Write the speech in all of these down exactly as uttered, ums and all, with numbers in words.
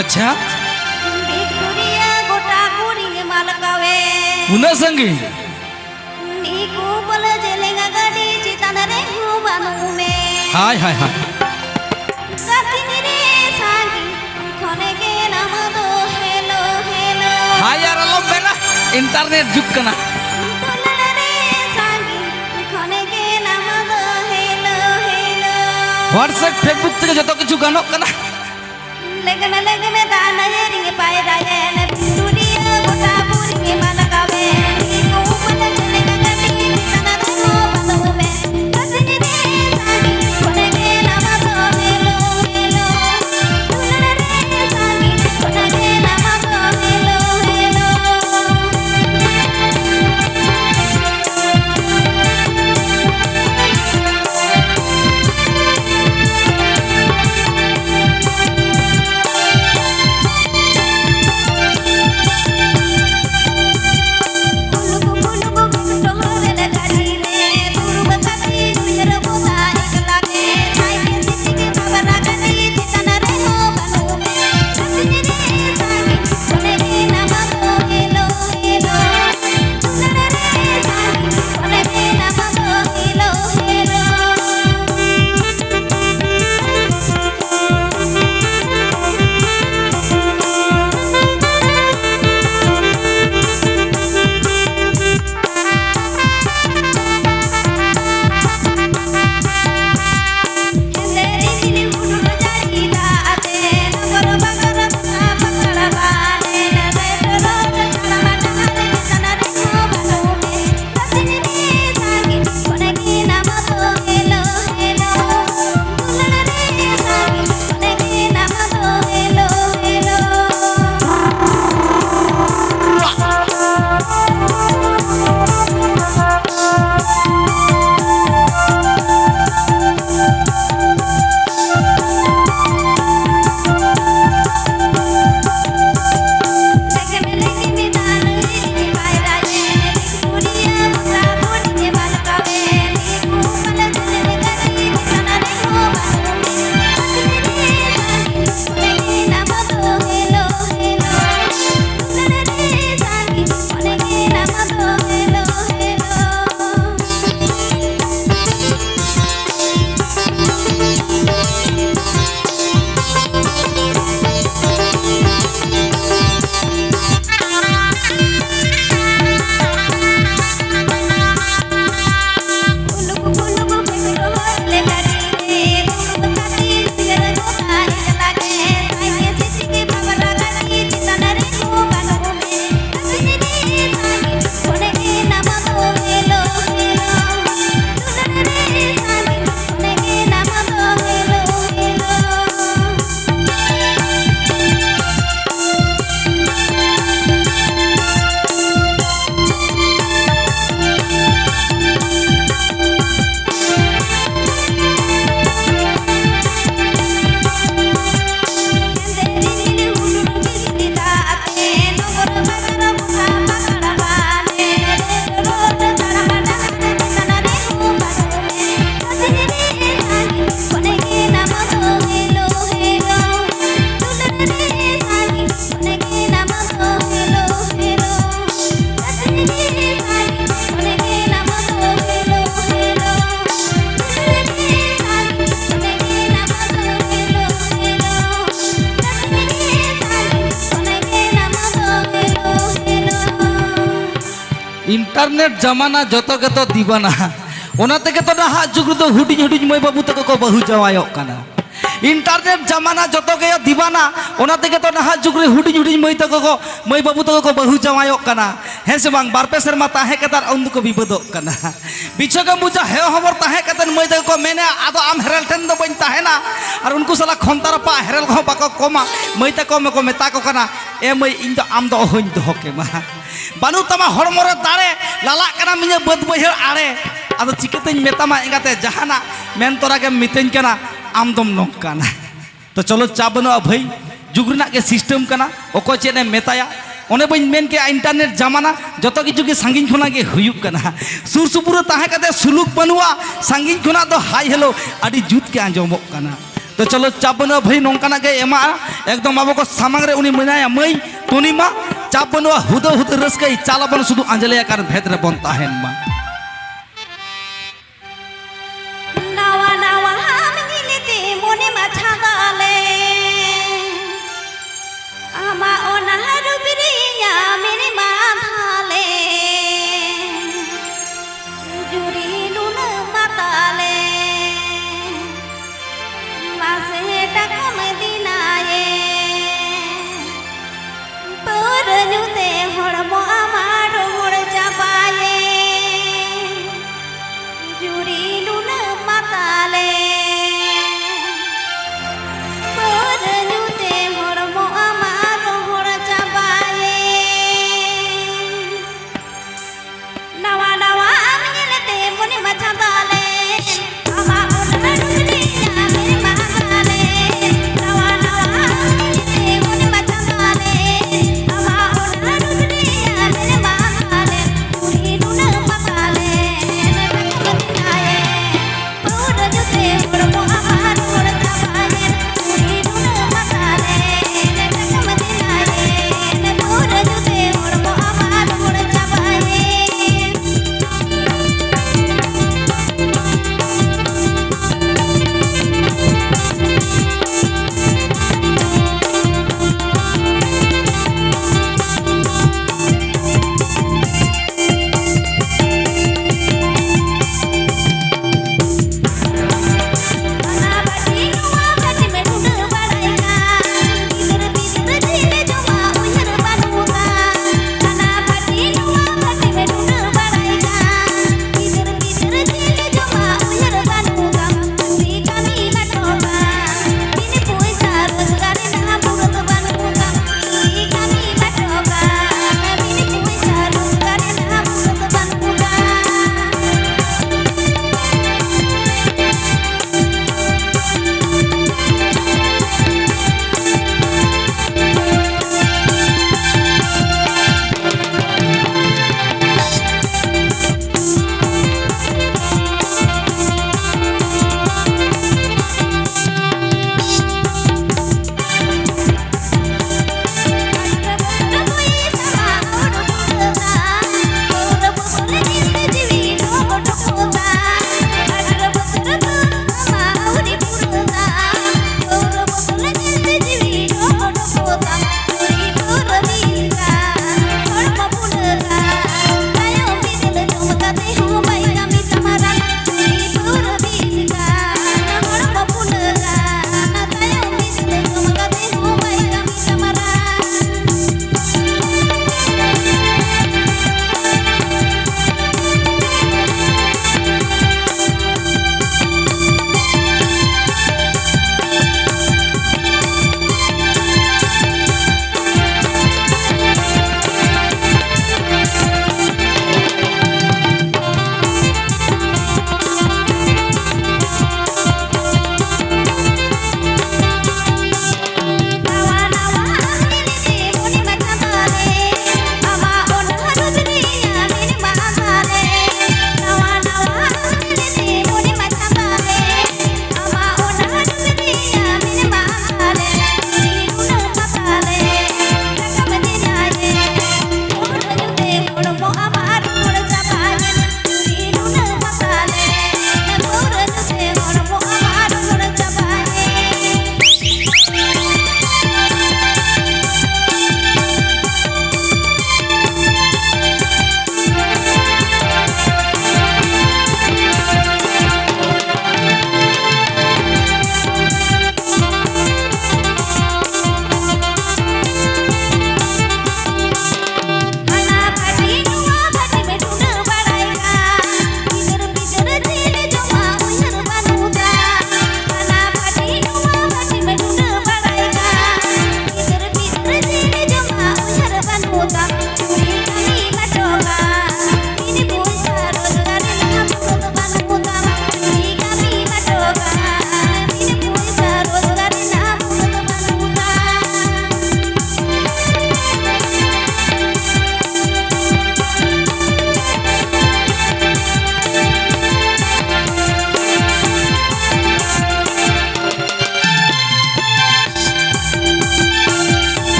ᱟᱪᱪᱷᱟ᱾ ᱵᱷᱤᱠᱴᱳᱨᱤᱭᱟ ᱜᱚᱴᱟ ᱠᱩᱨᱤ ᱜᱮ ᱢᱟᱞᱠᱟᱣᱮ᱾ ᱩᱱᱟᱹᱜ ᱥᱟᱺᱜᱤᱧ? ᱱᱤᱠᱩ ᱵᱚᱞᱮ ᱡᱮᱞᱮᱧᱟ ᱜᱟᱹᱰᱤ ᱪᱮᱛᱟᱱ ᱨᱮ ᱦᱚᱸ ᱵᱟᱹᱱᱩᱜ ᱢᱮ᱾ ᱦᱟᱭ, ᱦᱟᱭ, ᱦᱟᱭ᱾ ᱠᱟᱹᱴᱤᱡ ᱨᱮ ᱥᱟᱺᱜᱤᱧ ᱠᱷᱚᱱ ᱜᱮ ᱱᱟᱢ ᱫᱚ ᱦᱮᱞᱳ, ᱦᱮᱞᱳ᱾ ᱦᱟᱭ ᱟᱨ ᱟᱞᱚᱢ ᱢᱮᱱᱟ, ᱤᱱᱴᱟᱨᱱᱮᱴ ᱡᱩᱜᱽ ᱠᱟᱱᱟ᱾ ᱫᱩᱞᱟᱹᱲ ᱨᱮ ᱥᱟᱺᱜᱤᱧ ᱠᱷᱚᱱ ᱜᱮ ᱱᱟᱢ ᱫᱚ ᱦᱮᱞᱳ, ᱦᱮᱞᱳ᱾ WhatsApp, Facebook ᱛᱮᱜᱮ ᱡᱚᱛᱚ ᱠᱤᱪᱷᱩ ᱜᱟᱱᱚᱜ ᱠᱟᱱᱟ᱾ ᱞᱮᱜᱽᱢᱮ, ᱞᱮᱜᱽᱢᱮ ᱫᱟᱜ ᱱᱟᱹᱭ ᱨᱮ ᱯᱟᱭᱨᱟᱭᱮᱱ, ᱵᱷᱤᱠᱴᱳᱨᱤᱭᱟᱹ ᱜᱚᱴᱟ ᱯᱩᱨᱤ ᱜᱮ ᱢᱟᱞᱠᱟᱣᱮᱱ᱾ ᱤᱧ ᱠᱚ ᱩᱯᱟᱹᱞ ᱪᱮᱞᱮᱝ ᱜᱟᱹᱰᱤ ᱪᱮᱛᱟᱱ ᱨᱮ ᱦᱚᱸ ᱵᱟᱹᱱᱩᱜ ᱢᱮ᱾ ᱠᱟᱹᱴᱤᱡ ᱨᱮ ᱥᱟᱺᱜᱤᱧ ᱠᱷᱚᱱ ᱜᱮ ᱱᱟᱢ ᱫᱚ ᱦᱮᱞᱳ, ᱦᱮᱞᱳ᱾ ᱫᱩᱞᱟᱹᱲ ᱨᱮ ᱥᱟᱺᱜᱤᱧ ᱠᱷᱚᱱ ᱜᱮ ᱱᱟᱢ ᱫᱚ ᱦᱮᱞᱳ, ᱦᱮᱞᱳ᱾ ᱤᱱᱴᱟᱨᱱᱮᱴ ᱡᱟᱢᱟᱱᱟ ᱡᱚᱛᱚ ᱜᱮᱛᱚ ᱫᱤᱵᱟᱱᱟ᱾ ᱚᱱᱟ ᱛᱮᱜᱮ ᱛᱚ ᱱᱟᱦᱟᱜ ᱡᱩᱜᱽ ᱨᱮᱫᱚ ᱦᱩᱰᱤᱧ ᱦᱩᱰᱤᱧ ᱢᱟᱹᱭ ᱵᱟᱹᱵᱩ ᱛᱟᱠᱚ ᱠᱚ ᱵᱟᱹᱦᱩ ᱡᱟᱶᱟᱭᱚᱜ ᱠᱟᱱᱟ᱾ ᱤᱱᱴᱟᱨᱱᱮᱴ ᱡᱟᱢᱟᱱᱟ ᱡᱚᱛᱚ ᱜᱮ ᱫᱤᱵᱟᱱᱟ, ᱚᱱᱟ ᱛᱮᱜᱮ ᱛᱚ ᱱᱟᱦᱟᱜ ᱡᱩᱜᱽ ᱨᱮ ᱦᱩᱰᱤᱧ ᱦᱩᱰᱤᱧ ᱢᱟᱹᱭ ᱛᱟᱠᱚ ᱠᱚ, ᱢᱟᱹᱭ ᱵᱟᱹᱵᱩ ᱛᱟᱠᱚ ᱠᱚ ᱵᱟᱹᱦᱩ ᱡᱟᱶᱟᱭᱚᱜ ᱠᱟᱱᱟ᱾ ᱦᱮᱸ ᱥᱮ ᱵᱟᱝ? ᱵᱟᱨ ᱯᱮ ᱥᱮᱨᱢᱟ ᱛᱟᱦᱮᱸ ᱠᱟᱛᱮ ᱟᱨ ᱩᱱ ᱫᱚᱠᱚ ᱵᱤᱵᱟᱹᱫᱚᱜ ᱠᱟᱱᱟ᱾ ᱵᱤᱪᱷᱚᱠᱮᱢ ᱵᱩᱡᱟ, ᱦᱮᱣ ᱦᱚᱵᱚᱨ ᱛᱟᱦᱮᱸ ᱠᱟᱛᱮ ᱢᱟᱹᱭ ᱛᱟᱠᱚ ᱠᱚ ᱢᱮᱱᱮᱜᱼᱟ, "ᱟᱫᱚ ᱟᱢ ᱦᱮᱨᱮᱞ ᱴᱷᱮᱱ ᱫᱚ ᱵᱟᱹᱧ ᱛᱟᱦᱮᱱᱟ", ᱟᱨ ᱩᱱᱠᱩ ᱥᱟᱞᱟᱜ ᱠᱷᱚᱱᱛᱟ ᱨᱟᱯᱟᱜ ᱦᱮᱨᱮᱞ ᱠᱚᱦᱚᱸ ᱵᱟᱠᱚ ᱠᱚᱢᱟ᱾ ᱢᱟᱹᱭ ᱛᱟᱠᱚ ᱢᱮᱠᱚ ᱢᱮᱛᱟ ᱠᱚ ᱠᱟᱱᱟ, "ᱮ ᱢᱟᱹᱭ, ᱤᱧ ᱫᱚ ᱟᱢ ᱫᱚ ᱚᱦᱚᱧ ᱫᱚᱦᱚ ᱠᱮᱢᱟ, ᱵᱟᱹᱱᱩᱜ ᱛᱟᱢᱟ ᱦᱚᱲᱢᱚ ᱨᱮ ᱫᱟᱲᱮ, ᱞᱟᱞᱟᱜ ᱠᱟᱱᱟᱢ ᱤᱧᱟᱹᱜ ᱵᱟᱹᱫᱽ ᱵᱟᱹᱭᱦᱟᱹᱲ ᱟᱲᱮ, ᱟᱫᱚ ᱪᱤᱠᱟᱹᱛᱮᱧ ᱢᱮᱛᱟᱢᱟ ᱮᱸᱜᱟᱛᱮ ᱡᱟᱦᱟᱱᱟᱜ, ᱢᱮᱱ ᱛᱚᱨᱟ ᱜᱮᱢ ᱢᱤᱛᱟᱹᱧ ᱠᱟᱱᱟ ᱟᱢ ᱫᱚᱢ ᱱᱚᱝᱠᱟᱱᱟ᱾" ᱛᱚ ᱪᱚᱞᱚ, ᱪᱟᱯ ᱵᱟᱹᱱᱩᱜᱼᱟ ᱵᱷᱟᱹᱭ, ᱡᱩᱜᱽ ᱨᱮᱱᱟᱜ ᱜᱮ ᱥᱤᱥᱴᱮᱢ ᱠᱟᱱᱟ, ᱚᱠᱚᱭ ᱪᱮᱫ ᱮᱢ ᱢᱮᱛᱟᱭᱟ᱾ ᱚᱱᱮ ᱵᱟᱹᱧ ᱢᱮᱱ ᱠᱮᱜᱼᱟ, ᱤᱱᱴᱟᱨᱱᱮᱴ ᱡᱟᱢᱟᱱᱟ, ᱡᱚᱛᱚ ᱠᱤᱪᱷᱩ ᱜᱮ ᱥᱟᱺᱜᱤᱧ ᱠᱷᱚᱱᱟᱜ ᱜᱮ ᱦᱩᱭᱩᱜ ᱠᱟᱱᱟ᱾ ᱥᱩᱨ ᱥᱩᱯᱩᱨ ᱨᱮ ᱛᱟᱦᱮᱸ ᱠᱟᱛᱮ ᱥᱩᱞᱩᱠ ᱵᱟᱹᱱᱩᱜᱼᱟ, ᱥᱟᱺᱜᱤᱧ ᱠᱷᱚᱱᱟᱜ ᱫᱚ ᱦᱟᱭ ᱦᱮᱞᱳ ᱟᱹᱰᱤ ᱡᱩᱛ ᱜᱮ ᱟᱸᱡᱚᱢᱚᱜ ᱠᱟᱱᱟ᱾ ᱛᱚ ᱪᱚᱞᱚ, ᱪᱟᱯ ᱵᱟᱹᱱᱩᱜᱼᱟ ᱵᱷᱟᱹᱭ, ᱱᱚᱝᱠᱟᱱᱟᱜ ᱜᱮ ᱮᱢᱟ, ᱮᱠᱫᱚᱢ ᱟᱵᱚ ᱠᱚ ᱥᱟᱢᱟᱝ ᱨᱮ ᱩᱱᱤ ᱢᱮᱱᱟᱭᱟ ᱢᱟᱹᱭ, ᱛᱩᱱᱤ ᱢᱟ, ᱪᱟᱯ ᱵᱟᱹᱱᱩᱜᱼᱟ, ᱦᱩᱫᱟᱹ ᱦᱩᱫᱟᱹ ᱨᱟᱹᱥᱠᱟᱹᱭ ᱪᱟᱞ ᱟᱵᱚᱱ ᱥᱩᱫᱷᱩ ᱟᱸᱡᱽᱞᱮ ᱟᱠᱟᱱ ᱵᱷᱮᱫ ᱨᱮᱵᱚᱱ ᱛᱟᱦᱮᱱ ᱢᱟ᱾ ᱱᱟᱣᱟ ᱱᱟᱣᱟ ᱟᱢ ᱧᱮᱞᱛᱮ ᱢᱚᱱᱮ ᱢᱟ ᱪᱷᱟᱜᱟᱞᱮ, ᱟᱢᱟᱜ ᱚᱱᱟ ᱨᱩᱯ ᱨᱮ ᱤᱧᱟᱜ ᱢᱮᱱᱮ ᱢᱟ ᱫᱷᱟᱞᱮ, ᱡᱩᱨᱤ ᱱᱩᱱᱟᱹᱜ ᱢᱟᱛᱟᱞᱮ, ᱢᱟᱥᱮ ᱴᱟᱠᱟᱢ ᱫᱤᱱᱟᱭᱮ, ᱯᱟᱹᱣᱨᱟᱹ ᱧᱩ ᱛᱮ ᱦᱚᱲᱢᱚ ᱟᱢᱟᱜ ᱨᱚᱦᱚᱲ ᱪᱟᱵᱟᱭᱮ᱾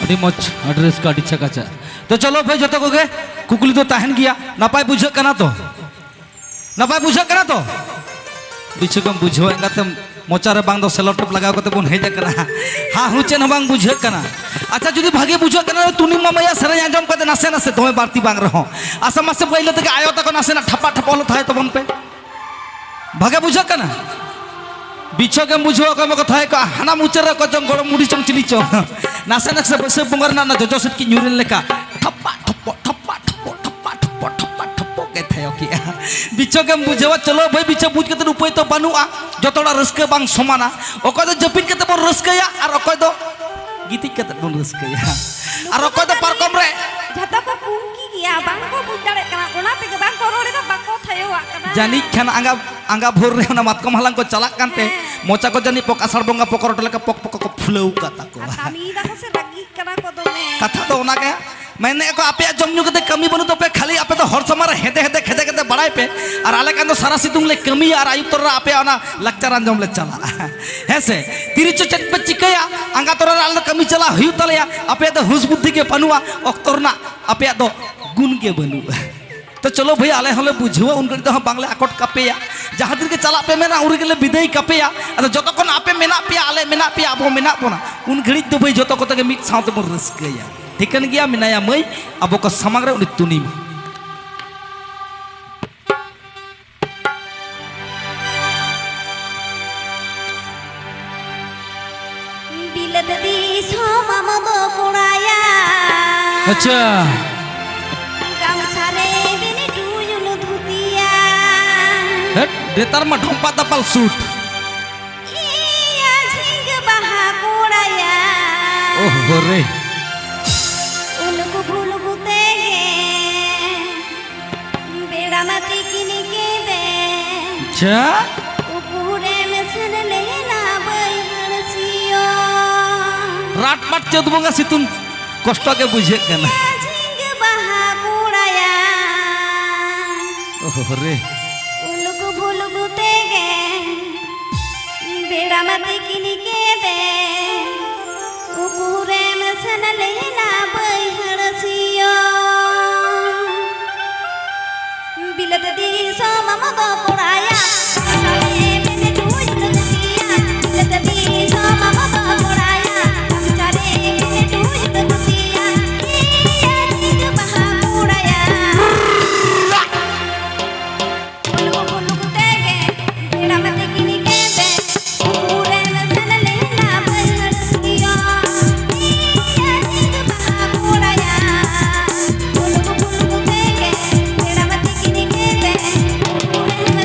ᱟᱹᱰᱤ ᱢᱚᱡᱽ, ᱟᱹᱰᱤ ᱨᱟᱹᱥᱠᱟᱹ, ᱟᱹᱰᱤ ᱪᱷᱟᱠᱟᱪᱷᱟ᱾ ᱛᱚ ᱪᱚᱞᱚ ᱵᱷᱟᱹᱭ, ᱡᱚᱛᱚ ᱠᱚᱜᱮ ᱠᱩᱠᱞᱤ ᱫᱚ ᱛᱟᱦᱮᱱ ᱜᱮᱭᱟ᱾ ᱱᱟᱯᱟᱭ ᱵᱩᱡᱷᱟᱹᱜ ᱠᱟᱱᱟ ᱛᱚ? ᱱᱟᱯᱟᱭ ᱵᱩᱡᱷᱟᱹᱜ ᱠᱟᱱᱟ ᱛᱚ? ᱵᱤᱪᱷᱩ ᱜᱮᱢ ᱵᱩᱡᱷᱟᱹᱣ ᱮᱱ ᱠᱟᱛᱮ ᱢᱚᱪᱟ ᱨᱮ ᱵᱟᱝ ᱫᱚ ᱥᱮᱞᱳ ᱴᱮᱯ ᱞᱟᱜᱟᱣ ᱠᱟᱛᱮ ᱵᱚᱱ ᱦᱮᱡ ᱟᱠᱟᱱᱟ᱾ ᱦᱟ ᱦᱩ ᱪᱮᱫ ᱦᱚᱸ ᱵᱟᱝ ᱵᱩᱡᱷᱟᱹᱜ ᱠᱟᱱᱟ᱾ ᱟᱪᱪᱷᱟ, ᱡᱩᱫᱤ ᱵᱷᱟᱜᱮ ᱵᱩᱡᱷᱟᱹᱜ ᱠᱟᱱᱟ, ᱛᱩᱱᱤ ᱢᱟᱢᱟᱭᱟᱜ ᱥᱮᱨᱮᱧ ᱟᱸᱡᱚᱢ ᱠᱟᱛᱮ ᱱᱟᱥᱮ ᱱᱟᱥᱮ, ᱫᱚᱢᱮ ᱵᱟᱹᱲᱛᱤ ᱵᱟᱝ ᱨᱮᱦᱚᱸ, ᱟᱥᱟ ᱢᱟᱥᱮ ᱯᱟᱹᱭᱞᱟᱹ ᱛᱮᱜᱮ ᱟᱭᱳ ᱛᱟᱠᱚ ᱱᱟᱥᱮᱱᱟᱜ ᱴᱷᱟᱯᱟ ᱴᱷᱟᱯᱚ ᱚᱞᱚᱜ ᱛᱟᱦᱮᱸ ᱛᱟᱵᱚᱱ ᱯᱮ᱾ ᱵᱷᱟᱜᱮ ᱵᱩᱡᱷᱟᱹᱜ ᱠᱟᱱᱟ? ᱵᱤᱪᱷᱚᱠ ᱮᱢ ᱵᱩᱡᱷᱟᱹᱣᱟ, ᱚᱠᱚᱭ ᱢᱟ ᱠᱟᱛᱷᱟ ᱠᱚ ᱦᱟᱱᱟ ᱢᱩᱪᱟᱹᱫ ᱨᱮ ᱚᱠᱚᱭ ᱪᱚᱝ ᱜᱚᱲᱚᱢ ᱵᱩᱰᱷᱤ ᱪᱚᱝ ᱪᱤᱞᱤ ᱪᱚᱝ᱾ ᱱᱟᱥᱮ ᱱᱟᱥᱮ ᱵᱟᱹᱭᱥᱟᱹᱠᱷ ᱵᱚᱸᱜᱟ ᱨᱮᱱᱟᱜ ᱚᱱᱟ ᱡᱚᱡᱚ ᱥᱤᱫ ᱠᱤ ᱧᱩᱨᱮᱱ ᱞᱮᱠᱟ ᱴᱷᱟᱯᱟ ᱴᱷᱚᱯᱚ, ᱴᱷᱟᱯᱟ ᱴᱷᱚᱯᱚ, ᱴᱷᱟᱯᱟ ᱴᱷᱚᱯᱚ, ᱴᱷᱟᱯᱟ ᱴᱷᱚᱯᱚ ᱜᱮ ᱛᱷᱟᱭᱚ ᱠᱮᱜᱼᱟ᱾ ᱵᱤᱪᱷᱚᱠ ᱮᱢ ᱵᱩᱡᱷᱟᱹᱣᱟ, ᱪᱚᱞᱚ ᱵᱷᱟᱹᱭ ᱵᱤᱪᱷᱚᱠ ᱵᱩᱡᱽ ᱠᱟᱛᱮ ᱩᱯᱟᱹᱭ ᱛᱚ ᱵᱟᱹᱱᱩᱜᱼᱟ᱾ ᱡᱚᱛᱚ ᱦᱚᱲᱟᱜ ᱨᱟᱹᱥᱠᱟᱹ ᱵᱟᱝ ᱥᱚᱢᱟᱱᱟ᱾ ᱚᱠᱚᱭ ᱫᱚ ᱡᱟᱹᱯᱤᱫ ᱠᱟᱛᱮ ᱵᱚᱱ ᱨᱟᱹᱥᱠᱟᱹᱭᱟ ᱟᱨ ᱚᱠᱚᱭ ᱫᱚ ᱜᱤᱛᱤᱡ ᱠᱟᱛᱮ ᱵᱚᱱ ᱨᱟᱹᱥᱠᱟᱹᱭᱟ᱾ ᱟᱨ ᱚᱠᱚᱭ ᱫᱚ ᱯᱟᱨᱠᱚᱢ ᱨᱮ᱾ ᱡᱷᱚᱛᱚ ᱠᱚ ᱯᱩᱝᱠᱤ ᱜᱮᱭᱟ, ᱵᱟᱝ ᱠᱚ ᱵᱩᱡᱽ ᱫᱟᱲᱮᱭᱟᱜ ᱠᱟᱱᱟ, ᱚᱱᱟ ᱛᱮᱜᱮ ᱵᱟᱝ ᱠᱚ ᱨᱚᱲ ᱮᱫᱟ, ᱵᱟᱠᱚ ᱛᱷᱟᱭᱚᱣᱟᱜ ᱠᱟᱱᱟ᱾ ᱡᱟᱹᱱᱤᱡ ᱠᱷᱟᱱ ᱟᱸᱜᱟ, ᱟᱸᱜᱟ ᱵᱷᱳᱨ ᱨᱮ ᱚᱱᱟ ᱢᱟᱛᱠᱚᱢ ᱦᱟᱞᱟᱝ ᱠᱚ ᱪᱟᱞᱟᱜ ᱠᱟᱱᱛᱮ ᱦᱮᱸ᱾ ᱢᱚᱪᱟ ᱠᱚ ᱡᱟᱹᱱᱤᱡ ᱯᱚᱠ ᱟᱥᱟᱲ ᱵᱚᱸᱜᱟ ᱯᱚᱠᱚᱨᱚᱴ ᱞᱮᱠᱟ ᱯᱚᱠ ᱯᱚᱠ ᱠᱚ ᱯᱷᱩᱞᱟᱹᱣ ᱟᱠᱟᱫ ᱛᱟᱠᱚᱣᱟ᱾ ᱟᱨ ᱠᱟᱹᱢᱤᱭ ᱫᱟᱠᱚ ᱥᱮ ᱨᱟᱹᱜᱤᱜ ᱠᱟᱱᱟ ᱠᱚ ᱫᱚᱢᱮ᱾ ᱠᱟᱛᱷᱟ ᱫᱚ ᱚᱱᱟ ᱜᱮ᱾ ᱢᱮᱱᱮᱫ ᱠᱚ, ᱟᱯᱮᱭᱟᱜ ᱡᱚᱢ ᱧᱩ ᱠᱟᱛᱮ ᱠᱟᱹᱢᱤ ᱵᱟᱹᱱᱩᱜ ᱛᱟᱯᱮᱭᱟ, ᱠᱷᱟᱹᱞᱤ ᱟᱯᱮ ᱫᱚ ᱦᱚᱲ ᱥᱟᱢᱟᱝ ᱨᱮ ᱦᱮᱸᱫᱮ ᱦᱮᱸᱫᱮ ᱠᱷᱮᱫᱮ ᱠᱷᱮᱫᱮ ᱵᱟᱲᱟᱭ ᱯᱮ, ᱟᱨ ᱟᱞᱮ ᱠᱷᱟᱱ ᱫᱚ ᱥᱟᱨᱟ ᱥᱤᱛᱩᱝ ᱞᱮ ᱠᱟᱹᱢᱤᱭᱟ ᱟᱨ ᱟᱹᱭᱩᱵ ᱛᱚᱨᱟ ᱟᱯᱮᱭᱟᱜ ᱚᱱᱟ ᱞᱟᱠᱪᱟᱨ ᱟᱸᱡᱚᱢ ᱞᱮ ᱪᱟᱞᱟᱜᱼᱟ᱾ ᱦᱮᱸ ᱥᱮ? ᱛᱤᱨᱤᱪᱚ ᱪᱮᱫ ᱯᱮ ᱪᱤᱠᱟᱹᱭᱟ? ᱟᱸᱜᱟ ᱛᱚᱨᱟ ᱨᱮ ᱟᱞᱮ ᱫᱚ ᱠᱟᱹᱢᱤ ᱪᱟᱞᱟᱜ ᱦᱩᱭᱩᱜ ᱛᱟᱞᱮᱭᱟ, ᱟᱯᱮᱭᱟᱜ ᱫᱚ ᱦᱩᱸᱥ ᱵᱩᱫᱽᱫᱷᱤ ᱜᱮ ᱵᱟᱹᱱᱩᱜᱼᱟ, ᱚᱠᱛᱚ ᱨᱮᱱᱟᱜ ᱟᱯᱮᱭᱟᱜ ᱫᱚ ᱜᱩᱱ ᱜᱮ ᱵᱟᱹᱱᱩᱜᱼᱟ᱾ ᱛᱚ ᱪᱚᱞᱚ ᱵᱷᱟᱹᱭ, ᱟᱞᱮ ᱦᱚᱸᱞᱮ ᱵᱩᱡᱷᱟᱹᱣᱟ, ᱩᱱ ᱜᱷᱟᱹᱲᱤᱡ ᱫᱚ ᱦᱟᱸᱜ ᱵᱟᱝᱞᱮ ᱟᱠᱚᱴ ᱠᱟᱯᱮᱭᱟ᱾ ᱡᱟᱦᱟᱸ ᱛᱤᱱ ᱨᱮᱜᱮ ᱪᱟᱞᱟᱜ ᱯᱮ ᱢᱮᱱᱟ, ᱩᱱ ᱨᱮᱜᱮ ᱞᱮ ᱵᱤᱫᱟᱹᱭ ᱠᱟᱯᱮᱭᱟ᱾ ᱟᱫᱚ ᱡᱚᱛᱚ ᱠᱷᱚᱱ ᱟᱯᱮ ᱢᱮᱱᱟᱜ ᱯᱮᱭᱟ, ᱟᱞᱮ ᱢᱮᱱᱟᱜ ᱯᱮᱭᱟ, ᱟᱵᱚ ᱢᱮᱱᱟᱜ ᱵᱚᱱᱟ, ᱩᱱ ᱜᱷᱟᱹᱲᱤᱡ ᱫᱚ ᱵᱷᱟᱹᱭ ᱡᱚᱛᱚ ᱠᱚᱛᱮ ᱜᱮ ᱢᱤᱫ ᱥᱟᱶ ᱛᱮᱵᱚᱱ ᱨᱟᱹᱥᱠᱟᱹᱭᱟ᱾ ᱴᱷᱤᱠᱟᱹᱱ ᱜᱮᱭᱟ, ᱢᱮᱱᱟᱭᱟ ᱢᱟᱹᱭ, ᱟᱵᱚ ᱠᱚ ᱥᱟᱢᱟᱝ ᱨᱮ ᱩᱱᱤ ᱛᱩᱱᱤ ᱢᱟᱹᱭ᱾ ᱵᱤᱞᱟᱹᱛ ᱫᱤᱥᱚᱢ ᱟᱢ ᱫᱚ ᱠᱚᱲᱟᱭᱟ᱾ ᱟᱪᱪᱷᱟ᱾ ᱜᱟᱢᱪᱷᱟ ᱨᱮ ᱵᱤᱱ ᱴᱩᱭᱩᱞ ᱫᱷᱩᱛᱤᱭᱟ᱾ ᱦᱮᱴ, ᱱᱮᱛᱟᱨ ᱢᱟ ᱰᱷᱚᱢᱯᱟ ᱫᱟᱯᱟᱞ ᱥᱩᱴ᱾ ᱤᱭᱟᱹ ᱡᱷᱤᱸᱜᱟᱹ ᱵᱟᱦᱟ ᱠᱚᱲᱟᱭᱟ᱾ ᱳᱦᱳ ᱨᱮ᱾ ᱩᱞᱩᱠ ᱵᱷᱩᱞᱩᱠ ᱛᱮᱜᱮ ᱵᱮᱲᱟ ᱢᱟ ᱛᱤᱠᱤᱱ ᱠᱮᱫᱮ᱾ ᱪᱟ? ᱩᱠᱩᱨᱮᱢ ᱥᱮᱱ ᱞᱮᱱᱟ ᱵᱟᱹᱭᱦᱟᱹᱲ ᱥᱤᱭᱳᱜ? ᱨᱟᱴ ᱯᱟᱴ ᱪᱟᱹᱛ ᱵᱚᱸᱜᱟ ᱥᱤᱛᱩᱝ ᱠᱚᱥᱴᱚ ᱜᱮ ᱵᱩᱡᱷᱟᱹᱜ ᱠᱟᱱᱟ᱾ ᱤᱭᱟᱹ ᱡᱷᱤᱸᱜᱟᱹ ᱵᱟᱦᱟ ᱠᱚᱲᱟᱭᱟ᱾ ᱳᱦᱳ ᱨᱮ᱾ ᱩᱞᱩᱠ ᱵᱷᱩᱞᱩᱠ ᱛᱮᱜᱮ ᱵᱮᱲᱟ ᱢᱟ ᱛᱤᱠᱤᱱ ᱠᱮᱫᱮ, ᱩᱠᱩᱨᱮᱢ ᱥᱮᱱ ᱞᱮᱱᱟ ᱵᱟᱹᱭᱦᱟᱹᱲ ᱥᱤᱭᱳᱜ᱾ ᱵᱤᱞᱟᱹᱛ ᱫᱤᱥᱚᱢ ᱟᱢ ᱫᱚ ᱠᱚᱲᱟᱭᱟ, ᱥᱟᱞᱮ ᱢᱮᱱᱮ ᱴᱩᱭ ᱞᱩᱜᱩᱭᱟ᱾ ᱵᱤᱞᱟᱹᱛ ᱫᱤᱥᱚᱢ ᱟᱢ ᱫᱚ ᱠᱚᱲᱟᱭᱟ, ᱥᱟᱞᱮ ᱢᱮᱱᱮ ᱴᱩᱭ ᱞᱩᱜᱩᱭᱟ᱾ ᱤᱭᱟᱹ ᱡᱤᱡ ᱵᱟᱦᱟ ᱠᱚᱲᱟᱭᱟ᱾ ᱩᱞᱩᱠ ᱩᱞᱩᱠ ᱛᱮᱜᱮ ᱵᱮᱲᱟ ᱢᱟ ᱛᱤᱠᱤᱱ ᱠᱮᱫᱮ, ᱩᱱᱠᱩ ᱨᱮᱱ ᱥᱮᱱ ᱞᱮᱱᱟ ᱵᱟᱹᱭᱦᱟᱹᱲ ᱥᱤᱭᱳᱜ᱾ ᱤᱭᱟᱹ ᱡᱤᱡ ᱵᱟᱦᱟ ᱠᱚᱲᱟᱭᱟ᱾ ᱩᱞᱩᱠ ᱩᱞᱩᱠ ᱛᱮᱜᱮ ᱵᱮᱲᱟ ᱢᱟ ᱛᱤᱠᱤᱱ ᱠᱮᱫᱮ, ᱩᱱᱠᱩ ᱨᱮᱱ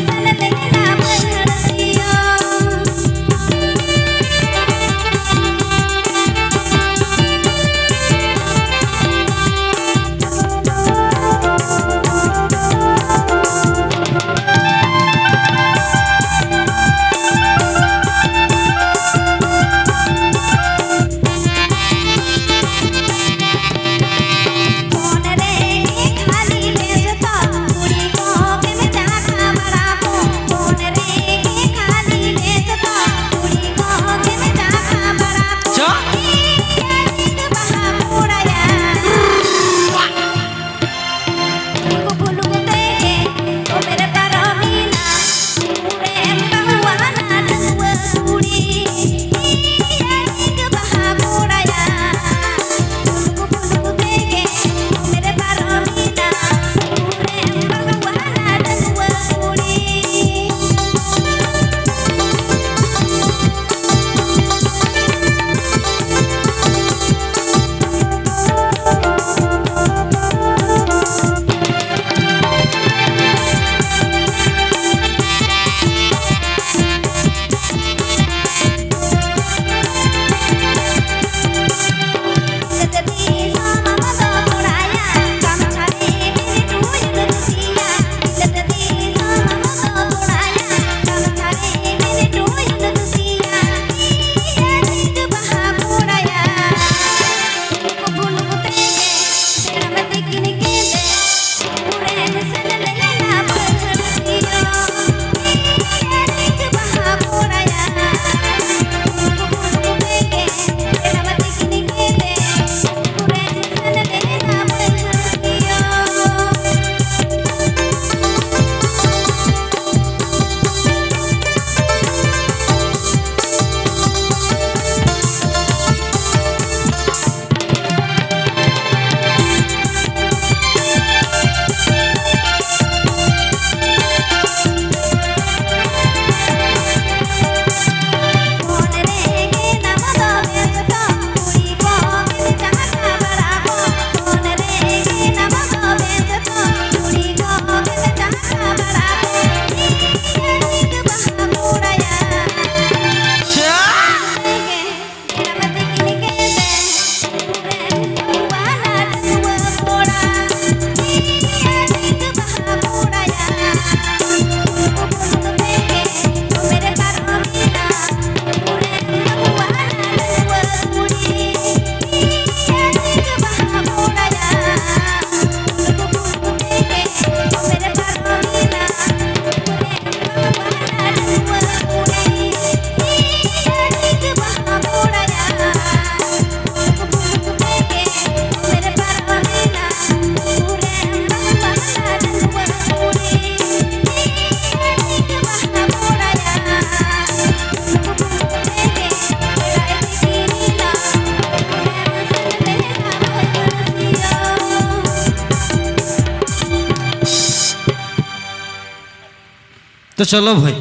ᱛᱚ ᱪᱚᱞᱚ ᱵᱷᱟᱹᱭ,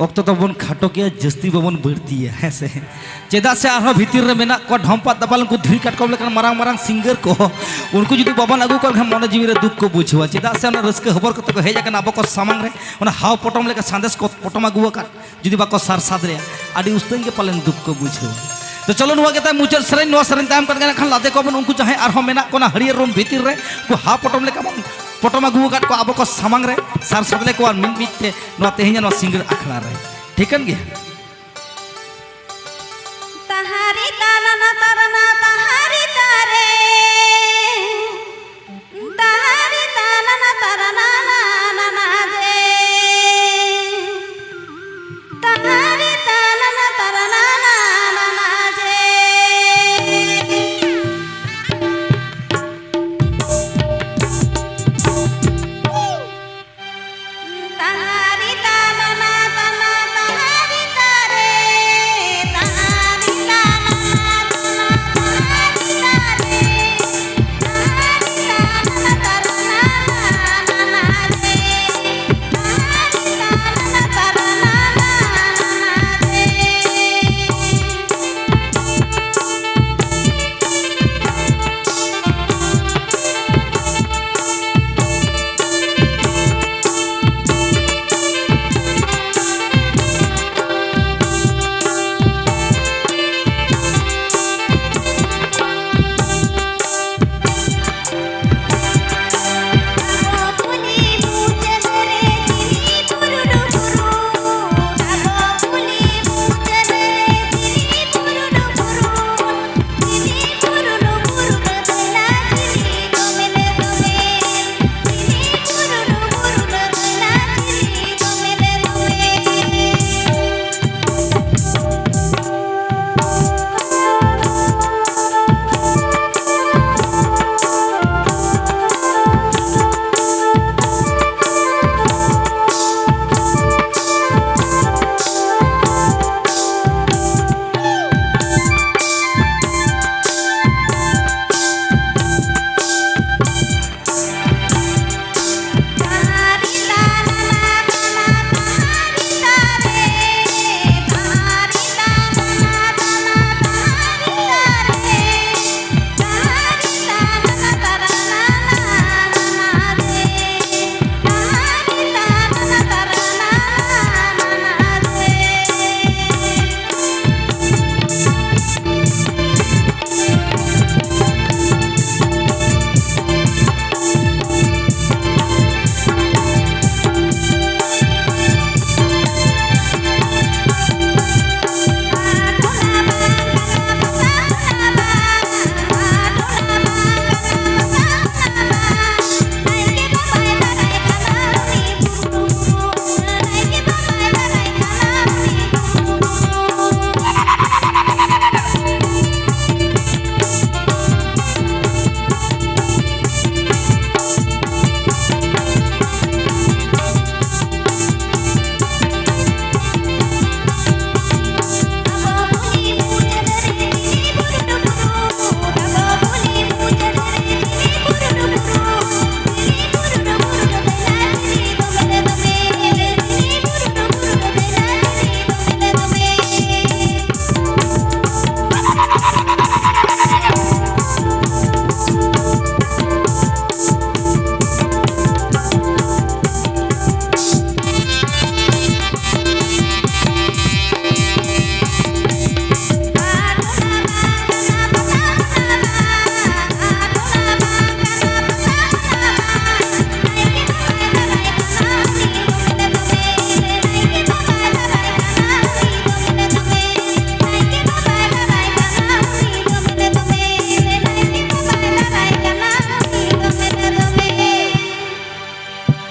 ᱚᱠᱛᱚ ᱛᱟᱵᱚᱱ ᱠᱷᱟᱴᱚ ᱜᱮᱭᱟ, ᱡᱟᱹᱥᱛᱤ ᱵᱟᱵᱚᱱ ᱵᱟᱹᱲᱛᱤᱭᱟ, ᱦᱮᱸ ᱥᱮ? ᱪᱮᱫᱟᱜ ᱥᱮ ᱟᱨᱦᱚᱸ ᱵᱷᱤᱛᱤᱨ ᱨᱮ ᱢᱮᱱᱟᱜ ᱠᱚᱣᱟ ᱰᱷᱚᱢᱯᱟᱜ ᱫᱟᱯᱟᱞ, ᱩᱱᱠᱩ ᱫᱷᱤᱨᱤ ᱠᱟᱴᱠᱚᱢ ᱞᱮᱠᱟᱱ ᱢᱟᱨᱟᱝ ᱢᱟᱨᱟᱝ ᱥᱤᱝᱜᱟᱨ ᱠᱚ᱾ ᱩᱱᱠᱩ ᱡᱩᱫᱤ ᱵᱟᱵᱚᱱ ᱟᱹᱜᱩ ᱠᱚ ᱠᱷᱟᱱ ᱢᱚᱱᱮ ᱡᱤᱣᱤ ᱨᱮ ᱫᱩᱠ ᱠᱚ ᱵᱩᱡᱷᱟᱹᱣᱟ᱾ ᱪᱮᱫᱟᱜ ᱥᱮ ᱚᱱᱟ ᱨᱟᱹᱥᱠᱟᱹ ᱦᱚᱵᱚᱨ ᱠᱟᱛᱮ ᱠᱚ ᱦᱮᱡ ᱟᱠᱟᱱᱟ ᱟᱵᱚ ᱠᱚ ᱥᱟᱢᱟᱝ ᱨᱮ, ᱚᱱᱟ ᱦᱟᱣ ᱯᱚᱴᱚᱢ ᱞᱮᱠᱟ ᱥᱟᱸᱫᱮᱥ ᱠᱚ ᱯᱚᱴᱚᱢ ᱟᱹᱜᱩ ᱟᱠᱟᱫ᱾ ᱡᱩᱫᱤ ᱵᱟᱠᱚ ᱥᱟᱨ ᱥᱟᱫ ᱞᱮᱭᱟ, ᱟᱹᱰᱤ ᱩᱥᱛᱟᱹᱝ ᱜᱮ ᱯᱟᱞᱮᱱ ᱫᱩᱠ ᱠᱚ ᱵᱩᱡᱷᱟᱹᱣᱟ᱾ ᱛᱚ ᱪᱚᱞᱚ, ᱱᱚᱣᱟ ᱜᱮ ᱛᱟᱭ ᱢᱩᱪᱟᱹᱫ ᱥᱮᱨᱮᱧ᱾ ᱱᱚᱣᱟ ᱥᱮᱨᱮᱧ ᱛᱟᱭᱚᱢ ᱠᱟᱛᱮ ᱱᱟᱜ ᱠᱷᱟᱱ ᱞᱟᱫᱮ ᱠᱚᱣᱟ ᱵᱚᱱ ᱩᱱᱠᱩ ᱡᱟᱦᱟᱸᱭ ᱟᱨᱦᱚᱸ ᱢᱮᱱᱟᱜ ᱠᱚ ᱚᱱᱟ ᱦᱟᱹᱨᱭᱟᱹᱲ ᱨᱩᱢ ᱵᱷᱤᱛᱤᱨ ᱨᱮ, ᱩᱱᱠᱩ ᱦᱟᱣ ᱯᱚᱴᱚᱢ ᱞᱮᱠᱟ ᱵᱚᱱ ᱯᱚᱴᱚᱢ ᱟᱹᱜᱩ ᱟᱠᱟᱫ ᱠᱚᱣᱟ ᱟᱵᱚ ᱠᱚ ᱥᱟᱢᱟᱝ ᱨᱮ, ᱥᱟᱨ ᱥᱟᱫ ᱞᱮ ᱠᱚᱣᱟ ᱢᱤᱫ ᱢᱤᱫ ᱛᱮ ᱱᱚᱣᱟ ᱛᱮᱦᱮᱧᱟᱜ ᱱᱚᱣᱟ ᱥᱤᱸᱜᱟᱹᱲ ᱟᱠᱷᱲᱟ ᱨᱮ᱾ ᱴᱷᱤᱠᱟᱹᱱ ᱜᱮᱭᱟ?